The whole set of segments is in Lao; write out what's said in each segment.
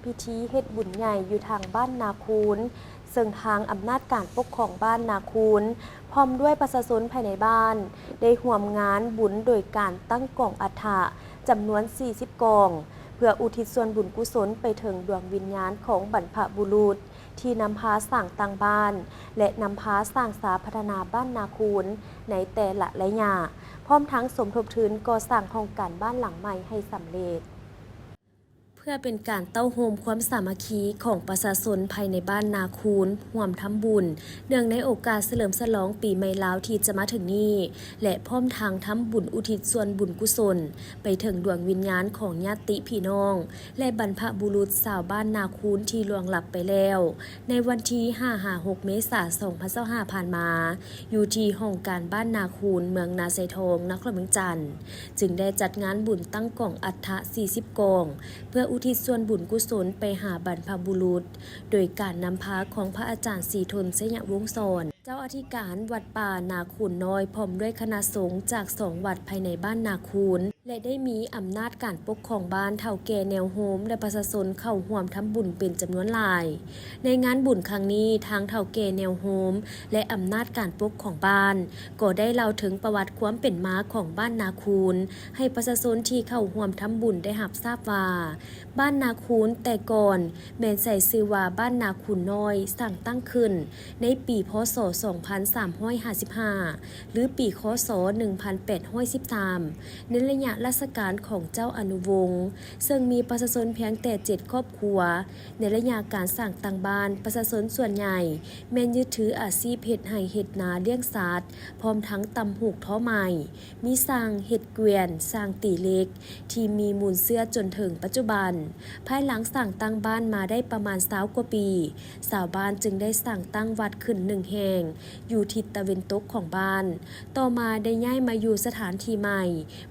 ພິທີເຮັດບຸນໃຫຍ່ຢູ່ທາງບ້ານນາຄູນ, ເຊິ່ງທາງອຳນາດການປົກຄອງບ້ານນາຄູນ ພ້ອມດ້ວຍປະຊາຊົນພາຍໃນບ້ານ ໄດ້ຮ່ວມງານບຸນໂດຍການຕັ້ງກອງອັດຖະຈຳນວນສີ່ສິບກອງ ເພື່ອອຸທິດສ່ວນບຸນກຸສົນໄປເຖິງດວງວິນຍານຂອງບັນພະບຸລຸດ ທີ່ນຳພາສ້າງຕັ້ງບ້ານ ແລະ ນຳພາສ້າງສາພັດທະນາບ້ານນາຄູນໃນແຕ່ລະໄລຍະ, ພ້ອມທັງສົມທົບທຶນກໍ່ສ້າງຫ້ອງການບ້ານຫຼັງໃໝ່ໃຫ້ສຳເລັດ. ເພື່ອເປັນການເຕົ້າໂຮມຄວາມສາມັກຄີຂອງປະຊາຊົນພາຍໃນບ້ານນາຄູນ ຮ່ວມທຳບຸນ ເນື່ອງໃນໂອກາດສະເຫຼີມສະຫຼອງປີໃໝ່ລາວທີ່ຈະມາເຖິງນີ້ ແລະ ພ້ອມທັງທຳບຸນອຸທິດສ່ວນບຸນກຸສົນໄປເຖິງດວງວິນຍານຂອງຍາດຕິພີ່ນ້ອງ ແລະ ບັນພະບຸລຸດຊາວບ້ານນາຄູນທີ່ລ່ວງລັບໄປແລ້ວ ໃນວັນທີຫ້າຫາຫົກເມສາ ສອງພັນຊາວຫ້າ ຜ່ານມາ ຢູ່ທີ່ຫ້ອງການບ້ານນາຄູນ ເມືອງນາຊາຍທອງ ນະຄອນຫຼວງວຽງຈັນ ຈຶ່ງໄດ້ຈັດງານບຸນຕັ້ງກອງອັດຖະສີ່ສິບກອງ ເພື່ອອຸທິດສ່ວນບຸນກຸສົນໄປຫາບັນພະບຸລຸດ ໂດຍການນຳພາຂອງພະອາຈານສີທົນ ໄຊຍະວົງສອນ ເຈົ້າອະທິການວັດປ່ານາຄູນນ້ອຍ ພ້ອມດ້ວຍຄະນະສົງຈາກສອງວັດພາຍໃນບ້ານນາຄູນ ແລະ ໄດ້ມີອຳນາດການປົກຄອງບ້ານ, ເຖົ້າແກ່ແນວໂຮມ ແລະ ປະຊາຊົນເຂົ້າຮ່ວມທຳບຸນເປັນຈຳນວນຫຼາຍ. ໃນງານບຸນຄັ້ງນີ້, ທາງເຖົ້າແກ່ແນວໂຮມ ແລະ ອຳນາດການປົກຄອງບ້ານ ກໍໄດ້ເລົ່າເຖິງປະຫວັດຄວາມເປັນມາຂອງບ້ານນາຄູນ ໃຫ້ປະຊາຊົນທີ່ເຂົ້າຮ່ວມທຳບຸນໄດ້ຮັບຊາບວ່າ, ບ້ານນາຄູນແຕ່ກ່ອນແມ່ນໃຊ້ຊື່ວ່າບ້ານນາຄູນນ້ອຍ, ສ້າງຕັ້ງຂຶ້ນໃນປີ ພ.ສ. ສອງພັນສາມຮ້ອຍຫ້າສິບຫ້າ ຫຼື ປີ ຄ.ສ. ໜຶ່ງພັນແປດຮ້ອຍສິບສາມ ໃນໄລຍະລາຊະການຂອງເຈົ້າອະນຸວົງ ເຊິ່ງມີປະຊາຊົນພຽງແຕ່ເຈັດຄອບຄົວ. ໃນໄລຍະການສ້າງຕັ້ງບ້ານ, ປະຊາຊົນສ່ວນໃຫຍ່ແມ່ນຍຶດຖືອາຊີບເຮັດໄຮ່ເຮັດນາ, ລ້ຽງສັດ, ພ້ອມທັງຕ່ຳຫູກທໍໄມ້. ມີຊ່າງເຮັດກວຽນ, ຊ່າງຕີເຫຼັກ ທີ່ມີມູນເຊື້ອຈົນເຖິງປັດຈຸບັນ. ພາຍຫຼັງສ້າງຕັ້ງບ້ານມາໄດ້ປະມານຊາວກວ່າປີ, ຊາວບ້ານຈຶ່ງໄດ້ສ້າງຕັ້ງວັດຂຶ້ນໜຶ່ງແຫ່ງຢູ່ທິດຕາເວັນຕົກຂອງບ້ານ. ຕໍ່ມາໄດ້ຍ້າຍມາຢູ່ສະຖານທີ່ໃໝ່,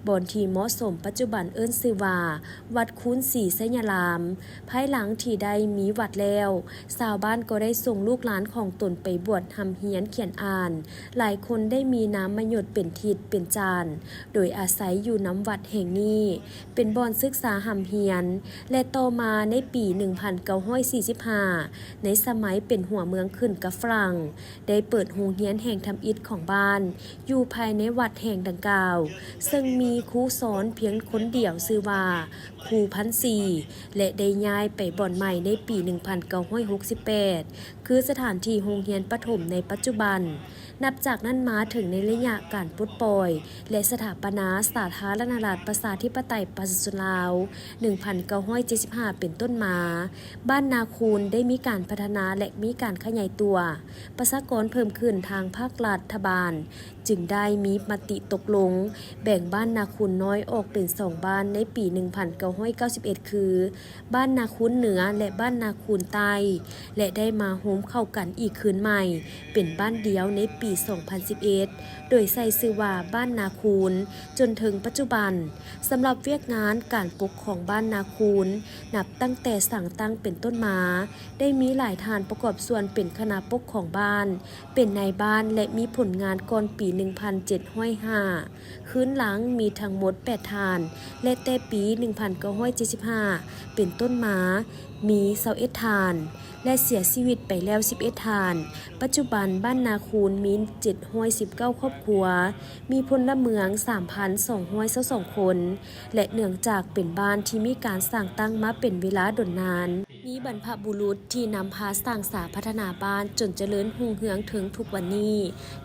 ບ່ອນທີ່ເໝາະສົມປັດຈຸບັນເອີ້ນຊື່ວ່າ ວັດຄູນສີໄຊຍະລາມ. ພາຍຫຼັງທີ່ໄດ້ມີວັດແລ້ວ, ຊາວບ້ານກໍໄດ້ສົ່ງລູກຫຼານຂອງຕົນໄປບວດຮ່ຳຮຽນຂຽນອ່ານ, ຫຼາຍຄົນໄດ້ມີນາມມະຍົດເປັນທິດເປັນຈານ ໂດຍອາໄສຢູ່ນຳວັດແຫ່ງນີ້ເປັນບ່ອນສຶກສາຮ່ຳຮຽນ ແລະ ຕໍ່ມາໃນປີໜຶ່ງພັນເກົ້າຮ້ອຍສີ່ສິບຫ້າ ໃນສະໄໝເປັນຫົວເມືອງຂຶ້ນກັບຝຣັ່ງ ໄດ້ເປີດໂຮງຮຽນແຫ່ງທຳອິດຂອງບ້ານ ຢູ່ພາຍໃນວັດແຫ່ງດັ່ງກ່າວ, ເຊິ່ງມີຄູສອນພຽງຄົນດຽວຊື່ວ່າ ຄູພັນສີ ແລະ ໄດ້ຍ້າຍໄປບ່ອນໃໝ່ໃນປີໜຶ່ງພັນເກົ້າຮ້ອຍຫົກສິບແປດ ຄືສະຖານທີ່ໂຮງຮຽນປະຖົມໃນປັດຈຸບັນ. ນັບຈາກນັ້ນມາເຖິງໃນໄລຍະການປົດປ່ອຍ ແລະ ສະຖາປະນາສາທາລະນະລັດປະຊາທິປະໄຕປະຊາຊົນລາວ ໜຶ່ງພັນເກົ້າຮ້ອຍເຈັດສິບຫ້າ ເປັນຕົ້ນມາ, ບ້ານນາຄູນໄດ້ມີການພັດທະນາ ແລະ ມີການຂະຫຍາຍຕົວ, ປະຊາກອນເພີ່ມຂຶ້ນ, ທາງພາກລັດຖະບານ ຈຶ່ງໄດ້ມີມະຕິຕົກລົງແບ່ງບ້ານນາຄູນນ້ອຍອອກເປັນສອງບ້ານໃນປີໜຶ່ງພັນເກົ້າຮ້ອຍເກົ້າສິບເອັດ ຄື ບ້ານນາຄູນເໜືອ ແລະ ບ້ານນາຄູນໃຕ້ ແລະ ໄດ້ມາໂຮມເຂົ້າກັນອີກຄືນໃໝ່ເປັນບ້ານດຽວໃນປີສອງພັນສິບເອັດ ໂດຍໃສ່ຊື່ວ່າບ້ານນາຄູນ ຈົນເຖິງປັດຈຸບັນ. ສຳລັບວຽກງານການປົກຄອງບ້ານນາຄູນ ນັບຕັ້ງແຕ່ສ້າງຕັ້ງເປັນຕົ້ນມາ ໄດ້ມີຫຼາຍທ່ານປະກອບສ່ວນເປັນຄະນະປົກຄອງບ້ານ, ເປັນນາຍບ້ານ ແລະ ມີຜົນງານກ່ອນປີໜຶ່ງພັນເຈັດຮ້ອຍຫ້າ ຄືນຫຼັງມີທັງໝົດແປດທ່ານ ແລະ ແຕ່ປີໜຶ່ງພັນເກົ້າຮ້ອຍເຈັດສິບຫ້າເປັນຕົ້ນມາ ມີຊາວເອັດທ່ານ ແລະ ເສຍຊີວິດໄປແລ້ວສິບເອັດທ່ານ. ປັດຈຸບັນບ້ານນາຄູນມີເຈັດຮ້ອຍສິບເກົ້າຄອບຄົວ, ມີພົນລະເມືອງສາມພັນສອງຮ້ອຍຊາວສອງຄົນ ແລະ ເນື່ອງຈາກເປັນບ້ານທີ່ມີການສ້າງຕັ້ງມາເປັນເວລາດົນນານ, ມີບັນພະບຸລຸດທີ່ນຳພາສ້າງສາພັດທະນາບ້ານຈົນຈະເລີນຮຸ່ງເຮືອງເຖິງທຸກວັນນີ້,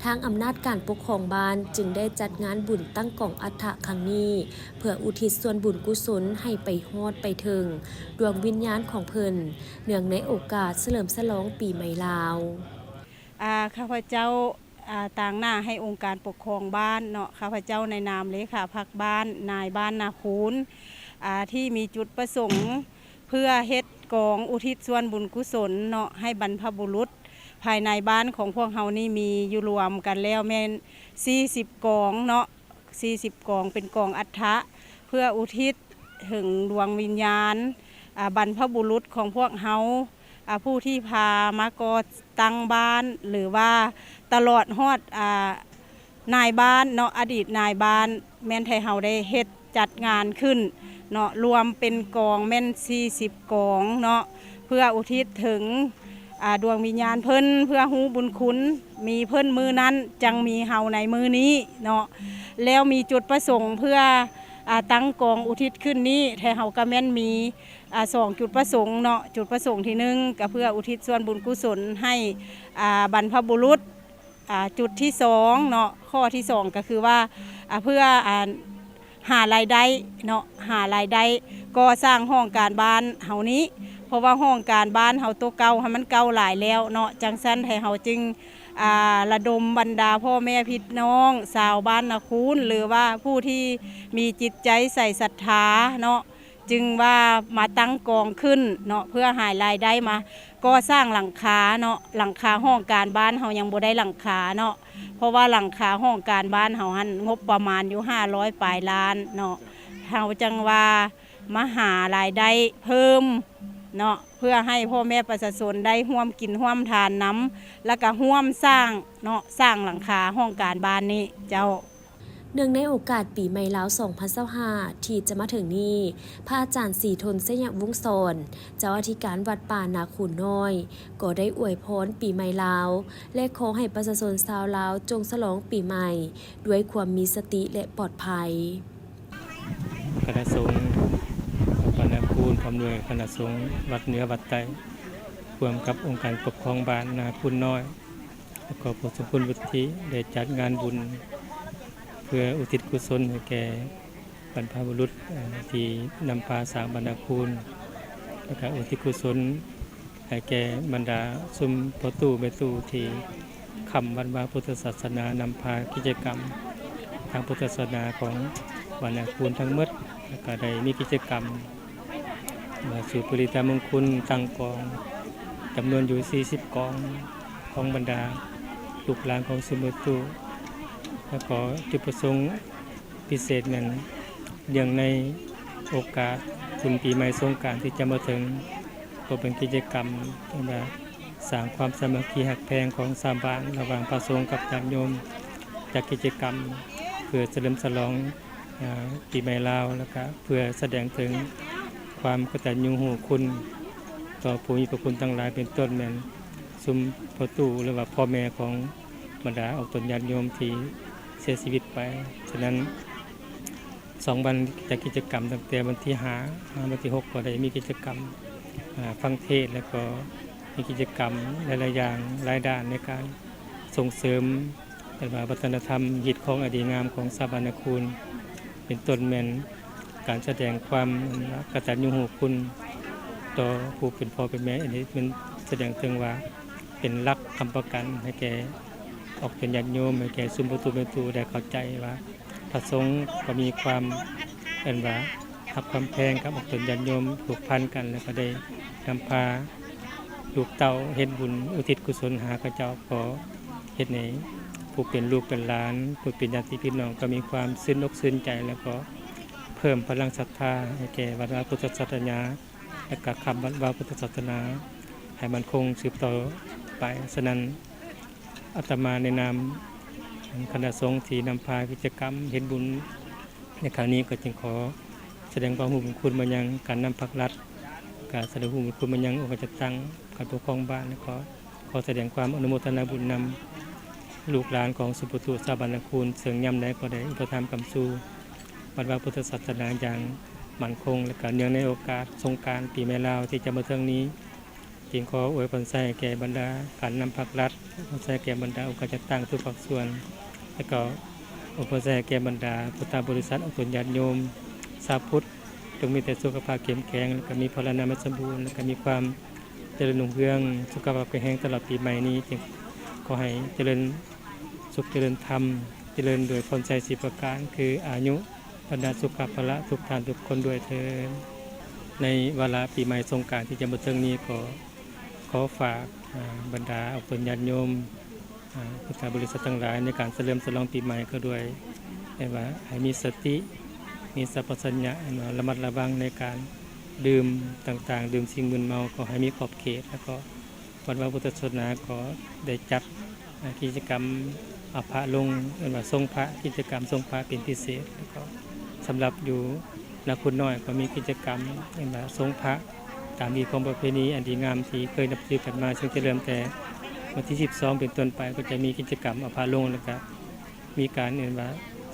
ທາງອຳນາດການປົກຄອງບ້ານຈຶ່ງໄດ້ຈັດງານບຸນຕັ້ງກອງອັດຖະຄັ້ງນີ້ ເພື່ອອຸທິດສ່ວນບຸນກຸສົນໃຫ້ໄປຮອດໄປເຖິງດວງວິນຍານຂອງເພິ່ນ, ເນື່ອງໃນໂອກາດສະເຫຼີມສະຫຼອງປີໃໝ່ລາວ. ອາ ຂ້າພະເຈົ້າ ອາ ຕາງໜ້າໃຫ້ອົງການປົກຄອງບ້ານເນາະ, ຂ້າພະເຈົ້າໃນນາມເລຂາພັກບ້ານ ນາຍບ້ານນາຄູນ ອາ ທີ່ມີຈຸດປະສົງເພື່ອເຮັດກອງອຸທິດສ່ວນບຸນກຸສົນເນາະ ໃຫ້ບັນພະບຸລຸດ. ພາຍໃນບ້ານຂອງພວກເຮົານີ້ມີຢູ່ລວມກັນແລ້ວແມ່ນສີ່ສິບກອງເນາະ, ສີ່ສິບກອງ ເປັນກອງອັດຖະ ເພື່ອອຸທິດເຖິງດວງວິນຍານ ອາ ບັນພະບຸລຸດຂອງພວກເຮົາ ອາ ຜູ້ທີ່ພາມາກໍ່ຕັ້ງບ້ານ ຫຼືວ່າຕະຫຼອດຮອດ ອາ ນາຍບ້ານເນາະ, ອະດີດນາຍບ້ານ ແມ່ນໄທເຮົາໄດ້ເຮັດ ຈັດງານຂຶ້ນເນາະ ລວມເປັນກອງແມ່ນສີ່ສິບກອງເນາະ ເພື່ອອຸທິດເຖິງ ອ່າ ດວງວິນຍານເພິ່ນ ເພື່ອຮູ້ບຸນຄຸນ ມີເພິ່ນມື້ນັ້ນ ຈັ່ງມີເຮົາໃນມື້ນີ້ເນາະ ແລ້ວມີຈຸດປະສົງເພື່ອ ອ່າ ຕັ້ງກອງອຸທິດຂຶ້ນນີ້ ແທ້ເຮົາກໍແມ່ນມີ ອ່າ ສອງຈຸດປະສົງເນາະ ຈຸດປະສົງທີໜຶ່ງ ກໍເພື່ອອຸທິດສ່ວນບຸນກຸສົນໃຫ້ ອ່າ ບັນພະບຸລຸດ ອ່າ ຈຸດທີສອງເນາະ ຂໍ້ທີສອງ ກໍຄືວ່າ ອ່າ ເພື່ອ ອ່າ ຫາລາຍໄດ້ເນາະ ຫາລາຍໄດ້ກໍ່ສ້າງຫ້ອງການບ້ານເຮົານີ້ ເພາະວ່າຫ້ອງການບ້ານເຮົາໂຕເກົ່າຫັ້ນມັນເກົ່າຫຼາຍແລ້ວເນາະ ຈັ່ງຊັ້ນໃຫ້ເຮົາຈຶ່ງ ອ່າ ລະດົມບັນດາພໍ່ແມ່ພີ່ນ້ອງຊາວບ້ານນາຄູນ ຫຼືວ່າຜູ້ທີ່ມີຈິດໃຈໃສ່ສັດທາເນາະ ຈຶ່ງວ່າມາຕັ້ງກອງຂຶ້ນເນາະ ເພື່ອຫາລາຍໄດ້ມາກໍ່ສ້າງຫຼັງຄາເນາະ ຫຼັງຄາຫ້ອງການບ້ານເຮົາຍັງບໍ່ໄດ້ຫຼັງຄາເນາະ ເພາະວ່າຫຼັງຄາຫ້ອງການບ້ານເຮົາຫັ້ນ ງົບປະມານຢູ່ຫ້າຮ້ອຍປາຍລ້ານເນາະ ເຮົາຈັ່ງວ່າມາຫາລາຍໄດ້ເພີ່ມເນາະ ເພື່ອໃຫ້ພໍ່ແມ່ປະຊາຊົນໄດ້ຮ່ວມກິນຮ່ວມທານນຳ ແລ້ວກະຮ່ວມສ້າງເນາະ ສ້າງຫຼັງຄາຫ້ອງການບ້ານນີ້ເຈົ້າ. ເນື່ອງໃນໂອກາດປີໃໝ່ລາວສອງພັນຊາວຫ້າ ທີ່ຈະມາເຖິງນີ້, ພະອາຈານສີທົນ ໄຊຍະວົງສອນ ເຈົ້າອະທິການວັດປ່ານາຄູນນ້ອຍ ກໍໄດ້ອວຍພອນປີໃໝ່ລາວ ແລະ ຂໍໃຫ້ປະຊາຊົນຊາວລາວຈົ່ງສະຫຼອງປີໃໝ່ດ້ວຍຄວາມມີສະຕິ ແລະ ປອດໄພ. ຄະນະສົງວັດນາຄູນ ພ້ອມດ້ວຍຄະນະສົງວັດເໜືອ ວັດໃຕ້ ຮ່ວມກັບອົງການປົກຄອງບ້ານນາຄູນນ້ອຍ ແລະ ກໍຜູ້ຊົງຄຸນວຸດທິ ໄດ້ຈັດງານບຸນ ເພື່ອອຸທິດກຸສົນໃຫ້ແກ່ບັນພະບຸລຸດ ເອີ່ ທີ່ນຳພາສ້າງບ້ານນາຄູນ ແລ້ວກະອຸທິດກຸສົນໃຫ້ແກ່ບັນດາຊຸມພໍ່ຕູ້ແມ່ຕູ້ ທີ່ຄ້ຳວັດວາພຸດທະສາສະໜາ ນຳພາກິດຈະກຳທາງພຸດທະສາສະໜາຂອງບ້ານນາຄູນທັງໝົດ ແລ້ວກະໄດ້ມີກິດຈະກຳ ມາສູບປະລິດຕະມຸງຄຸນ ຕັ້ງກອງຈຳນວນຢູ່ສີ່ສິບກອງ ຂອງບັນດາລູກຫຼານຂອງຊຸມພໍ່ຕູ້ ແລ້ວກໍຈຸດປະສົງພິເສດແມ່ນ ເນື່ອງໃນໂອກາດບຸນປີໃໝ່ສົງການທີ່ຈະມາເຖິງ ກໍເປັນກິດຈະກຳທີ່ວ່າສ້າງຄວາມສາມັກຄີຮັກແພງຂອງຊາວບ້ານ ລະຫວ່າງພະສົງກັບຍາດໂຍມ ຈັດກິດຈະກຳເພື່ອສະເຫຼີມສະຫຼອງ ອາ ປີໃໝ່ລາວ ແລ້ວກະເພື່ອສະແດງເຖິງຄວາມກະຕັນຍູຮູ້ຄຸນຕໍ່ຜູ້ມີພະຄຸນທັງຫຼາຍ ເປັນຕົ້ນແມ່ນຊຸມພໍ່ຕູ້ ຫຼືວ່າພໍ່ແມ່ຂອງບັນດາອອກຕົນຍາດໂຍມທີ່ເສຍຊີວິດໄປ. ສະນັ້ນ ສອງວັນຈາກກິດຈະກຳ ຕັ້ງແຕ່ວັນທີຫ້າ ຫາວັນທີຫົກ ກໍໄດ້ມີກິດຈະກຳ ອາ ຟັງເທດ ແລ້ວກໍມີກິດຈະກຳຫຼາຍໆຢ່າງ ຫຼາຍດ້ານໃນການສົ່ງເສີມ ແຕ່ວ່າວັດທະນະທຳຮີດຄອງອັນດີງາມຂອງຊາວບ້ານນາຄູນ ເປັນຕົ້ນແມ່ນການສະແດງຄວາມກະຕັນຍູຮູ້ຄຸນຕໍ່ຜູ້ເປັນພໍ່ເປັນແມ່ ອັນນີ້ແມ່ນສະແດງເຖິງວ່າເປັນຫຼັກຄ້ຳປະກັນໃຫ້ແກ່ອອກຕົນຍາດໂຍມ ໃຫ້ແກ່ຊຸມພໍ່ຕູ້ແມ່ຕູ້ໄດ້ເຂົ້າໃຈວ່າ ພະສົງກໍມີຄວາມ ເອີ້ນວ່າຮັກຄວາມແພງກັບອອກຕົນຍາດໂຍມ ຜູກພັນກັນ ແລ້ວກໍໄດ້ນຳພາລູກເຕົ້າເຮັດບຸນອຸທິດກຸສົນຫາເຂົາເຈົ້າ ກໍເຮັດໃຫ້ຜູ້ເປັນລູກເປັນຫຼານ ຜູ້ເປັນຍາດຕິພີ່ນ້ອງ ກໍມີຄວາມຊື່ນອົກຊື່ນໃຈ ແລ້ວກໍເພີ່ມພະລັງສັດທາໃຫ້ແກ່ວັດວາພຸດທະສາສະໜາ ແລະ ກະຄ້ຳວັດວາພຸດທະສາສະໜາໃຫ້ໝັ້ນຄົງສືບຕໍ່ໄປ. ສະນັ້ນ ອາດຕະມາໃນນາມຄະນະສົງທີ່ນຳພາກິດຈະກຳເຮັດບຸນໃນຄັ້ງນີ້ ກໍຈຶ່ງຂໍສະແດງຄວາມຮູ້ບຸນຄຸນມາຍັງການນຳພັກລັດ ກະສະແດງຮູ້ບຸນຄຸນມາຍັງອົງການຈັດຕັ້ງການປົກຄອງບ້ານ ແລະ ກໍຂໍສະແດງຄວາມອະນຸໂມທະນາບຸນນຳລູກຫຼານຂອງຊຸມພໍ່ຕູ້ຊາວບ້ານນາຄູນ ເຊິ່ງຍາມໃດກໍໄດ້ອຸປະຖຳຄ້ຳຊູ ວັດວາພຸດທະສາສະໜາຢ່າງໝັ້ນຄົງ ແລະ ກະເນື່ອງໃນໂອກາດສົງການປີໃໝ່ລາວທີ່ຈະມາເຖິງນີ້ ຈຶ່ງຂໍອວຍພອນໄຊແກ່ບັນດາການນຳພັກລັດ, ອວຍພອນໄຊແກ່ບັນດາອົງການຈັດຕັ້ງທຸກພາກສ່ວນ ແລະ ກໍອວຍພອນໄຊແກ່ບັນດາພຸດທະບໍລິສັດ ອອກຕົນຍາດໂຍມຊາວພຸດ ຈົ່ງມີແຕ່ສຸຂະພາບເຂັ້ມແຂງ ແລະ ກໍມີພະລານາມັຍສົມບູນ ແລະ ກໍມີຄວາມຈະເລີນຮຸ່ງເຮືອງ ສຸຂະພາບແຂງແຮງຕະຫຼອດປີໃໝ່ນີ້. ຈຶ່ງຂໍໃຫ້ຈະເລີນສຸກ ຈະເລີນທຳ ຈະເລີນໂດຍພອນໄຊສີ່ປະການ ຄື ອາຍຸ ວັນນະ ສຸຂະ ພະລະ ທຸກທ່ານທຸກຄົນດ້ວຍເທີ້ນ. ໃນວາລະປີໃໝ່ສົງການທີ່ຈະມາເຖິງນີ້ ກໍຂໍຝາກ ອາ ບັນດາອອກຕົນຍາດໂຍມ ອາ ພຸດທະບໍລິສັດທັງຫຼາຍ ໃນການສະເຫຼີມສະຫຼອງປີໃໝ່ກໍດ້ວຍ ແຕ່ວ່າໃຫ້ມີສະຕິ ມີສຳປະຊັນຍະ ລະມັດລະວັງໃນການດື່ມຕ່າງໆ ດື່ມສິ່ງມຶນເມົາ ກໍໃຫ້ມີຂອບເຂດ ແລ້ວກໍ ວັດວາພຸດທະສາສະໜາກໍໄດ້ຈັດ ອາ ກິດຈະກຳເອົາພະລົງ ເອີ້ນວ່າສົງພະ ກິດຈະກຳສົງພະເປັນພິເສດ ແລ້ວກໍ ສຳລັບຢູ່ນາຄູນນ້ອຍກໍມີກິດຈະກຳ ເອີ້ນວ່າ ສົງພະ ຕາມຮີດຂອງປະເພນີອັນດີງາມທີ່ເຄີຍນັບຖືກັນມາ ເຊິ່ງຈະເລີ່ມແຕ່ວັນທີສິບສອງເປັນຕົ້ນໄປ ກໍຈະມີກິດຈະກຳເອົາພະລົງ ແລ້ວກະມີການ ເອີ້ນວ່າ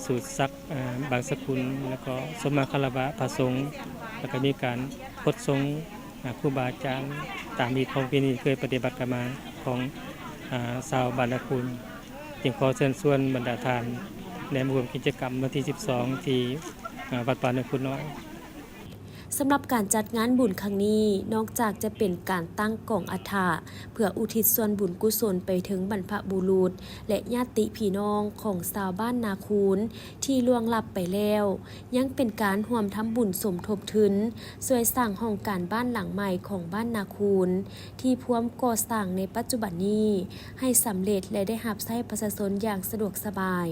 ສູດສັກ ອາ ບັງສະກຸນ ແລ້ວກໍສົມມາຄາລະວະພະສົງ ແລ້ວກະມີການຄົດຊົງ ອາ ຄູບາອາຈານ ຕາມຮີດຂອງປະເພນີເຄີຍປະຕິບັດກັນມາຂອງ ອາ ຊາວບ້ານນາຄູນ. ຈຶ່ງຂໍເຊີນຊວນບັນດາທ່ານ ໄດ້ມາຮ່ວມກິດຈະກຳວັນທີສິບສອງ ທີ່ ອາ ວັດປ່ານາຄູນນ້ອຍ. ສຳລັບການຈັດງານບຸນຄັ້ງນີ້ ນອກຈາກຈະເປັນການຕັ້ງກອງອັດຖະ ເພື່ອອຸທິດສ່ວນບຸນກຸສົນໄປເຖິງບັນພະບຸລຸດ ແລະ ຍາດຕິພີ່ນ້ອງຂອງຊາວບ້ານນາຄູນທີ່ລ່ວງລັບໄປແລ້ວ, ຍັງເປັນການຮ່ວມທຳບຸນສົມທົບທຶນ ຊ່ວຍສ້າງຫ້ອງການບ້ານຫຼັງໃໝ່ຂອງບ້ານນາຄູນ ທີ່ພວມກໍ່ສ້າງໃນປັດຈຸບັນນີ້ ໃຫ້ສຳເລັດ ແລະ ໄດ້ຮັບໃຊ້ປະຊາຊົນຢ່າງສະດວກສະບາຍ.